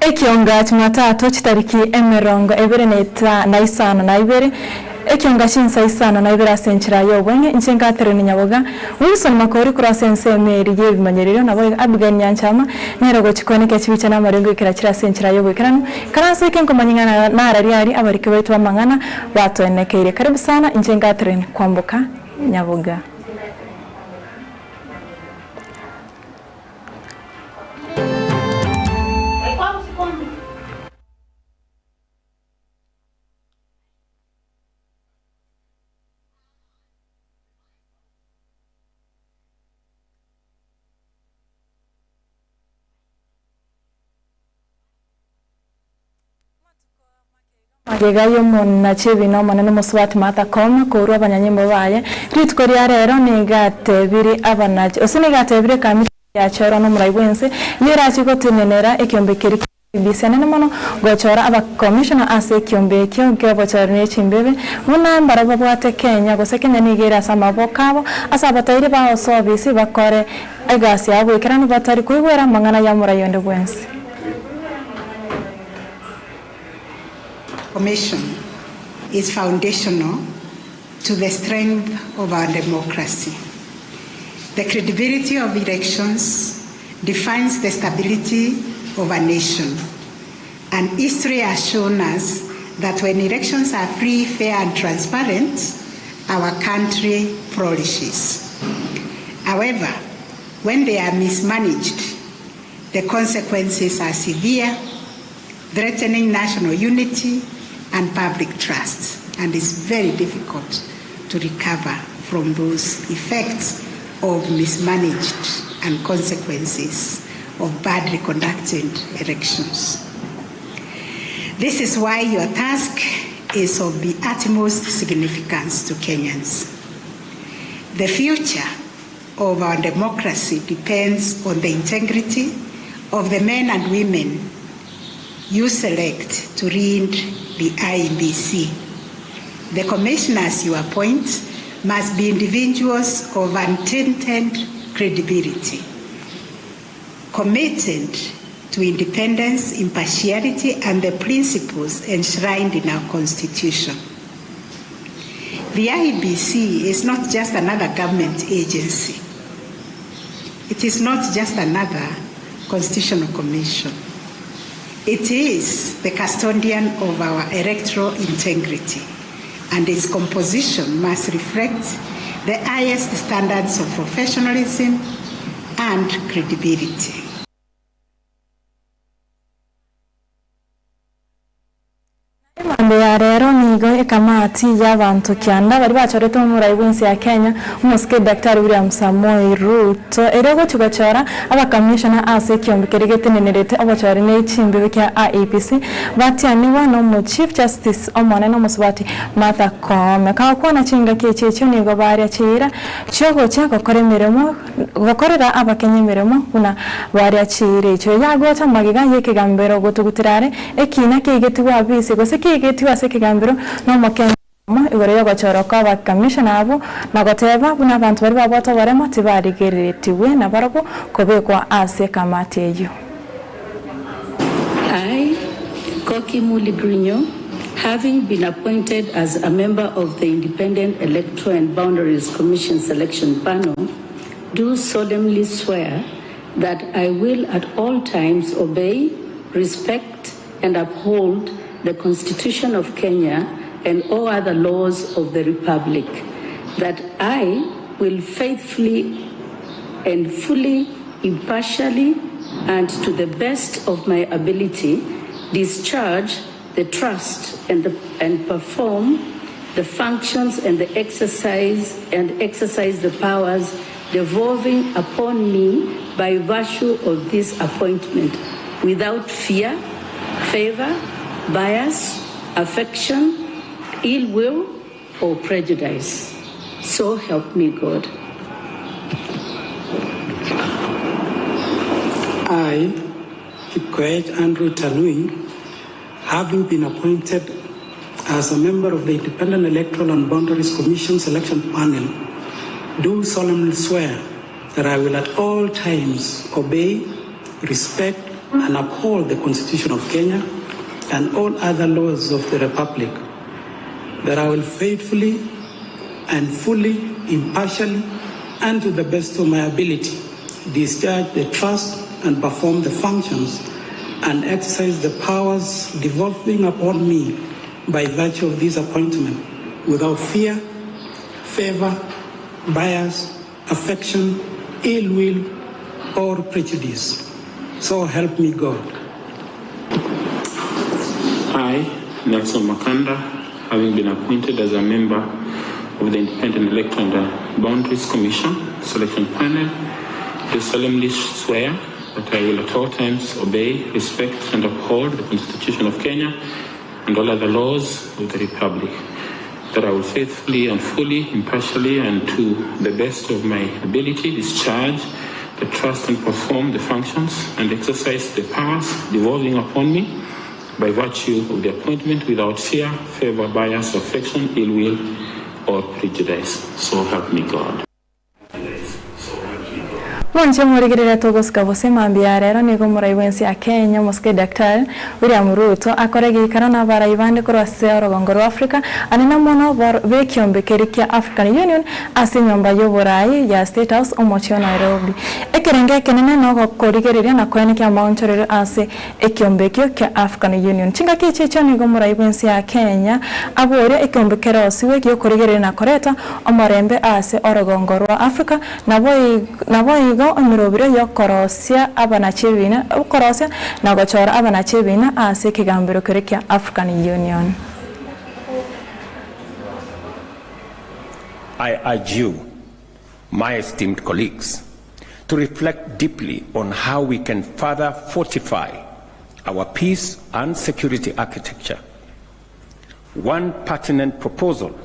Ekionga Jumatatu chitariki 21 na isano na ibere, ekionga chinsa isano na ibere ase enchera y'obweng'e, inche Catherine Nyaboga, Wilson Makori korwa ase ensemo eria y'ebimanyererio, naboigo Abigail Nyanchama nere ogochia koenekia chibicha na amariogo goikera chire ase enchera y'oboikeranu. Ikaranso eke nkomanya ng'a nararia aria abariki baito b'amang'ana batoenekeirie. Karibu sana, inche Catherine Kwamboka Nyaboga. Magega y'omonachi ebina omonene omosubati Martha Koome korwa abanyanyimbo baye, rituko ria rero nigo atebirie abanachi gose nigo atebirie ekamiti yachorwa nomorai bw'ense eyio erache gotenenera ekiombe keria kia IEBC anene mono gochora abakomishona ase ekiombe ekio kiobochori ne chimbebe buna mbarabwo babwate Kenya gose Kenya nigo ere ase amaboko abo ase abatairi ba osofisi bakore egasi yabo goikeranu batari koigwera amang'ana y'omorai onde bwensi. Commission is foundational to the strength of our democracy. The credibility of elections defines the stability of a nation. And history has shown us that when elections are free, fair, and transparent, our country flourishes. However, when they are mismanaged, the consequences are severe, threatening national unity and public trust, and it's very difficult to recover from those effects of mismanaged and consequences of badly conducted elections. This is why your task is of the utmost significance to Kenyans. The future of our democracy depends on the integrity of the men and women you select to lead the IEBC. The commissioners you appoint must be individuals of untainted credibility, committed to independence, impartiality, and the principles enshrined in our Constitution. The IEBC is not just another government agency. It is not just another constitutional commission. It is the custodian of our electoral integrity, and its composition must reflect the highest standards of professionalism and credibility. Emambia ya rero nigo ekamati y'abanto kianda baria bachorete omorai bw'ense ya Kenya, omosike Daktari William Samoei Ruto, ere ogochia gochora abakamishona ase ekiombe keria getenenerete obochori ne chimbibe kia IEBC batianigwa nomo Chief Justice omonene omosubati Martha Koome. Kagokwana chingaki echi echio nigo baria chiira chiogochia gokora emeremo Gokorera abakenya emeremo buna baria chiira echio yagocha magega y'ekegambero gotugutera are ekiina keigetigwe abisi gose keigetigwe ase ekegambero nomokenya oyomo igoro y'ogochorwa kw'abakamishona abwo na goteba buna abanto baria babwate oboremo tibarigereretigwe nabarobwo kobekwa ase ekamati eyio. I, Koki Muli Grignon, having been appointed as a member of the Independent Electoral and Boundaries Commission Selection Panel, do solemnly swear that I will at all times obey, respect, and uphold the Constitution of Kenya and all other laws of the Republic, that I will faithfully and fully, impartially, and to the best of my ability discharge the trust and, the, and perform the functions and the exercise and exercise the powers devolving upon me by virtue of this appointment without fear, favor, bias, affection, ill will, or prejudice. So help me God. I, Kipkoech Andrew Tanui, having been appointed as a member of the Independent Electoral and Boundaries Commission Selection Panel, do solemnly swear that I will at all times obey, respect, and uphold the Constitution of Kenya and all other laws of the Republic, that I will faithfully and fully, impartially, and to the best of my ability discharge the trust and perform the functions and exercise the powers devolving upon me by virtue of this appointment without fear, favor, bias, affection, ill will, or prejudice. So help me God. I, Nelson Makanda, having been appointed as a member of the Independent Electoral and Boundaries Commission Selection Panel, do solemnly swear that I will at all times obey, respect, and uphold the Constitution of Kenya and all other laws of the Republic, that I will faithfully and fully, impartially, and to the best of my ability discharge the trust and perform the functions and exercise the powers devolving upon me by virtue of the appointment without fear, favor, bias, affection, ill will, or prejudice. So help me God. Mwanche morigereria togosika bose mambia ya rero nigo omorai bwensi ya Kenya omosike Daktari William Ruto akore geikaro na abarai bande korwa ase orogongo rwa Africa anene mono b'ekiombe keria kia African Union ase enyomba y'oborai ya State House omochie o Nairobi. Ekerengo ekenene nogokorigereria na koenekia amaonchorero ase ekiombe ekio kia African Union. Chingaki echi echio nigo omorai bw'ense ya Kenya aboria ekiombe kerosiwe giokorigereria na koreta omorembe ase orogongo rwa Africa naboigo emerobiro yokorosia abanachi ebina okorosia na gochora abanachi ebina ase ekegambero keria kia African Union. I urge you, my esteemed colleagues, to reflect deeply on how we can further fortify our peace and security architecture. One pertinent proposal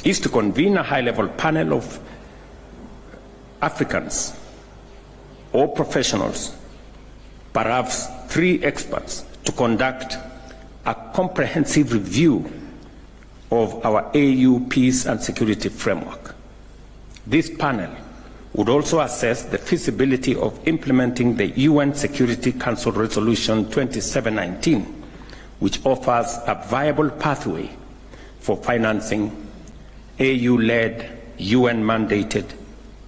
is to convene a high-level panel of Africans or professionals, perhaps 3 experts, to conduct a comprehensive review of our AU peace and security framework. This panel would also assess the feasibility of implementing the UN Security Council Resolution 2719, which offers a viable pathway for financing AU-led, UN-mandated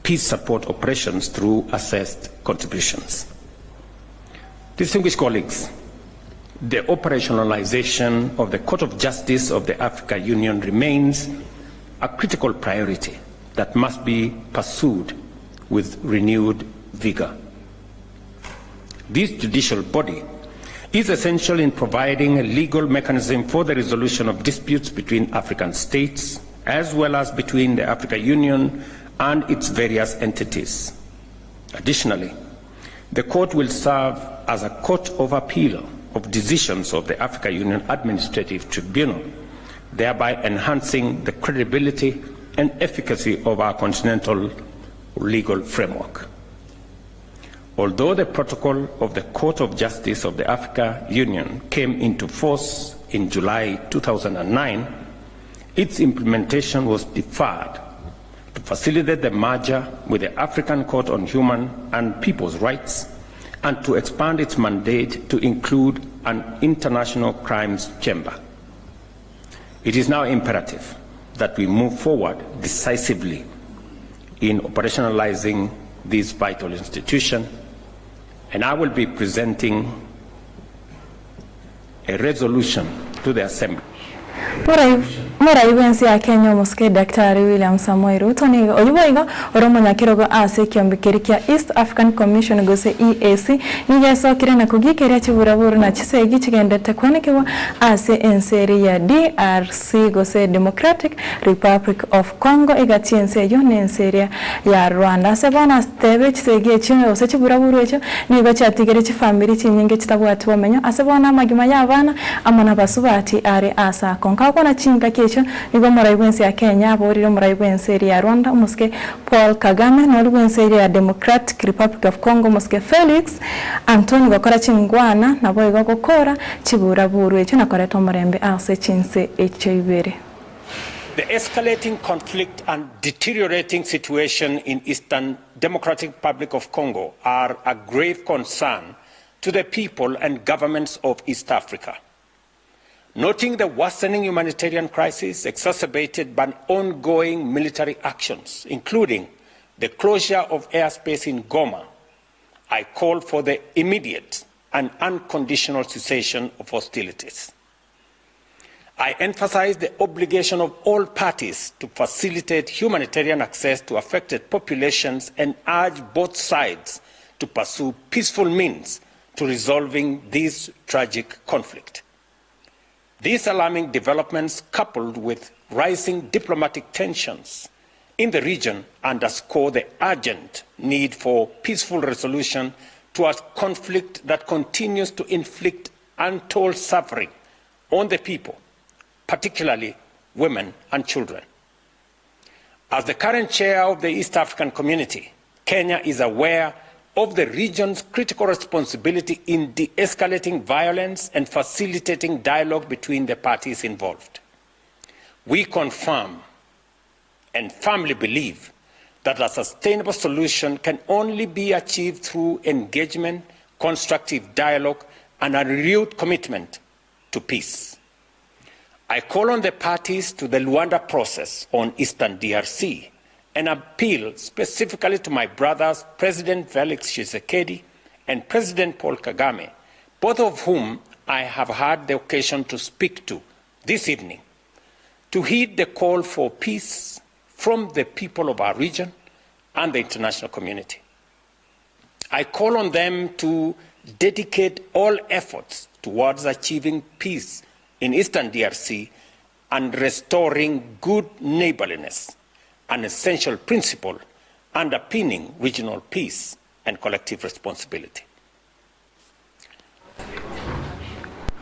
peace support operations through assessed contributions. Distinguished colleagues, the operationalization of the Court of Justice of the Africa Union remains a critical priority that must be pursued with renewed vigor. This judicial body is essential in providing a legal mechanism for the resolution of disputes between African states, as well as between the Africa Union and its various entities. Additionally, the court will serve as a court of appeal of decisions of the Africa Union Administrative Tribunal, thereby enhancing the credibility and efficacy of our continental legal framework. Although the protocol of the Court of Justice of the Africa Union came into force in July 2009, its implementation was deferred to facilitate the merger with the African Court on Human and People's Rights and to expand its mandate to include an international crimes chamber. It is now imperative that we move forward decisively in operationalizing this vital institution, and I will be presenting a resolution to the Assembly. Omorai bw'ense ya Kenya omosike Daktari William Samoei Ruto nigo oyio boigo ore omonyakerogo ase ekiombe keria kia East African Commission gose EAC nigo esokire na kogikeria chiburaburu na chisegi chigenderete kwenekigwa ase ense eria ya DRC gose Democratic Republic of Congo egati ense eyio na ense eria ya Rwanda. Ase bono ase chisegi echio gose chiburaburu echio nigo chiatigire chifamiri chinyinge chitabwati bomenyo ase bono amagima y'abana amo nabasubati are ase ako. Nkakwana chingaki echio nigo omorai bw'ense ya Kenya aborire omorai bw'ense eria ya Rwanda omosike Paul Kagame na oria bw'ense eria ya Democratic Republic of Congo omosike Felix Anthony gokora chingwana naboigo gokora chiburaburu echio na koreta omorembe ase chinse echio ibere. The escalating conflict and deteriorating situation in Eastern Democratic Republic of Congo are a grave concern to the people and governments of East Africa. Noting the worsening humanitarian crisis exacerbated by ongoing military actions, including the closure of airspace in Goma, I call for the immediate and unconditional cessation of hostilities. I emphasize the obligation of all parties to facilitate humanitarian access to affected populations and urge both sides to pursue peaceful means to resolving this tragic conflict. These alarming developments, coupled with rising diplomatic tensions in the region, underscore the urgent need for peaceful resolution to a conflict that continues to inflict untold suffering on the people, particularly women and children. As the current chair of the East African Community, Kenya is aware of the region's critical responsibility in de-escalating violence and facilitating dialogue between the parties involved. We confirm and firmly believe that a sustainable solution can only be achieved through engagement, constructive dialogue, and a renewed commitment to peace. I call on the parties to the Luanda process on Eastern DRC and appeal specifically to my brothers, President Felix Tshisekedi and President Paul Kagame, both of whom I have had the occasion to speak to this evening, to heed the call for peace from the people of our region and the international community. I call on them to dedicate all efforts towards achieving peace in Eastern DRC and restoring good neighborliness, an essential principle underpinning regional peace and collective responsibility.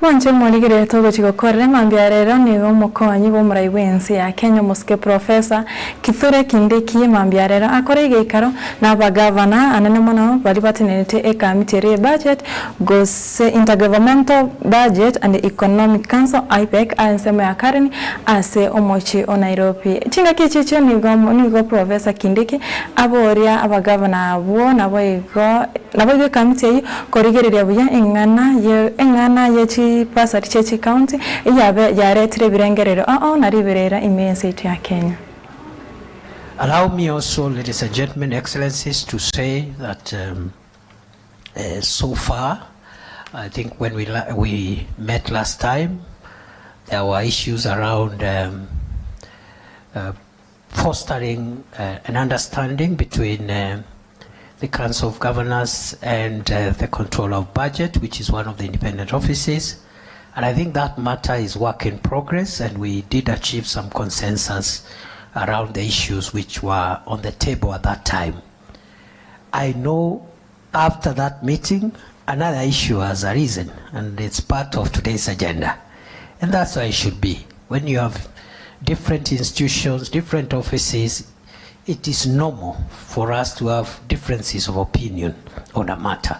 Mwanche morigereria togochia gokorera emambia rero nigo omokonyi bw'omorai bw'ense ya Kenya omosike Professor Kithure Kindiki emambia rero akore egeikaro na abagavana anene mono baria batenenete ekamiti eria ye budget gose Intergovernmental Budget and Economic Council, IPEC, aa ensemo ya Karen ase omochie o Nairobi. Chingaki echi echio nigo nigo Professor Kindiki aboria abagavana abwo naboigo naboigo ekamiti eyio korigereria buya eng'ana ye eng'ana ye chibasari chie chicounty eyabe yaretire ebirengererio ao na riberera ime y'ense yaito ya Kenya. Allow me also, ladies and gentlemen, excellencies, to say that um, uh, so far, I think when we, we met last time, there were issues around um, uh, fostering uh, an understanding between uh, the Council of Governors and uh, the Controller of Budget, which is one of the independent offices. And I think that matter is work in progress, and we did achieve some consensus around the issues which were on the table at that time. I know after that meeting, another issue has arisen, and it's part of today's agenda. And that's why it should be. When you have different institutions, different offices, it is normal for us to have differences of opinion on a matter.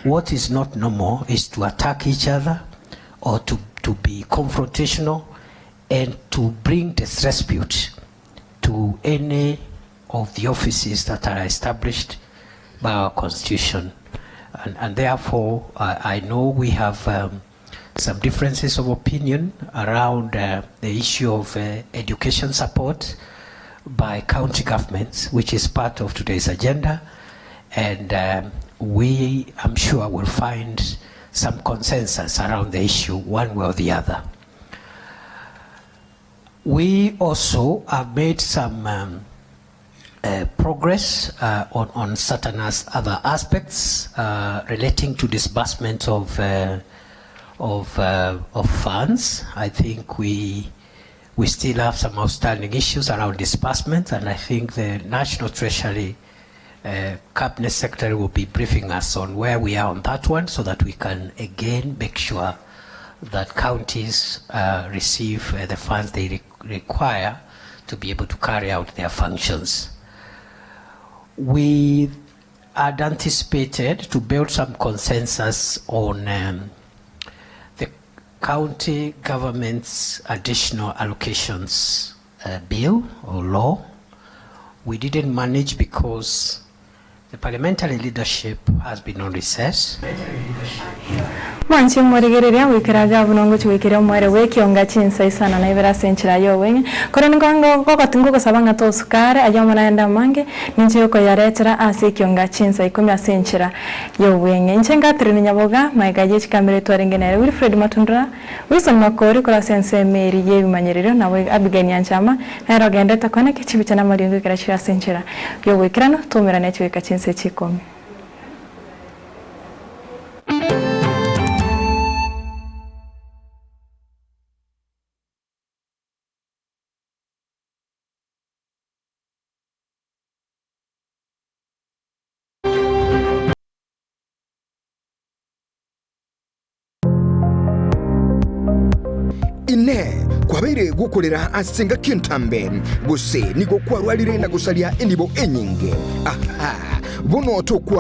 What is not normal is to attack each other or to, to be confrontational and to bring disrepute to any of the offices that are established by our constitution. And, and therefore, I, I know we have um, some differences of opinion around uh, the issue of uh, education support by county governments, which is part of today's agenda. And um, we, I'm sure, will find some consensus around the issue one way or the other. We also have made some um, uh, progress uh, on, on certain as other aspects uh, relating to disbursement of, uh, of, uh, of funds. I think we, we still have some outstanding issues around disbursement, and I think the National Treasury uh, Cabinet Secretary will be briefing us on where we are on that one so that we can again make sure that counties uh, receive uh, the funds they re require to be able to carry out their functions. We had anticipated to build some consensus on um, the county government's additional allocations uh, bill or law. We didn't manage because The parliamentary leadership has been on recess. Mwanche morigereria goikera iga buna ngochia goikeria omoerio bw'ekionga chinsa isano na ibere ase enchera y'obweng'e. Korende ngogosaba ng'a tosukare ayio amo naende amange, ninche okoyaretera ase ekionga chinsa ikomi ase enchera y'obweng'e. Inche Catherine Nyaboga, magega ye chikamera etwarenge nere Wilfred Matundura, Wilson Makori korwa ase ensemo eria y'ebimanyererio, nabo Abigail Nyanchama nere ogenderete koeneka chibicha na amariogi goikera chire ase enchera y'oboikeranu, twaumerane chigoika chinsa echi ikomi. Inee! Kwabeire gokorera ase engaki entambe, gose nigo kwarwarire na gosaria enibo enyinge? Aha! Bono tokwa.